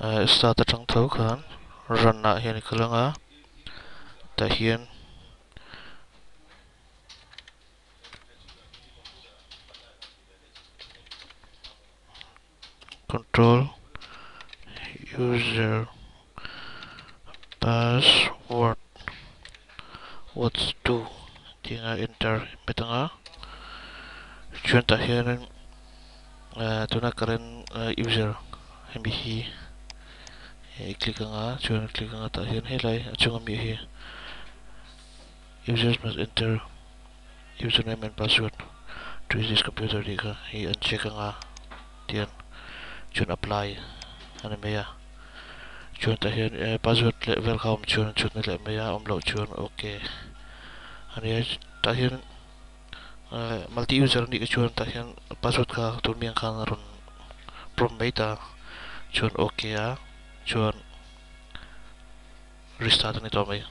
Start atang tho khan run ah hian i kal anga tah hian control user password what's do tih anga enter hmet anga chuan tah hianin tuna current user hemi hi i click anga chuan click anga tah hian helai a chunga mi hi users must enter username and password to use this computer tih kha hi an check anga tian chuan apply a ni mai a chuan tah hian password leh vel kha a awm chuan chhut na leh mai a awm loh chuan ok a nia tah hian multi user anih chuan tah hian password kha tun mi ang khan a rawn prompt mai ta chuan ok a chuan restart a ni tawh mai.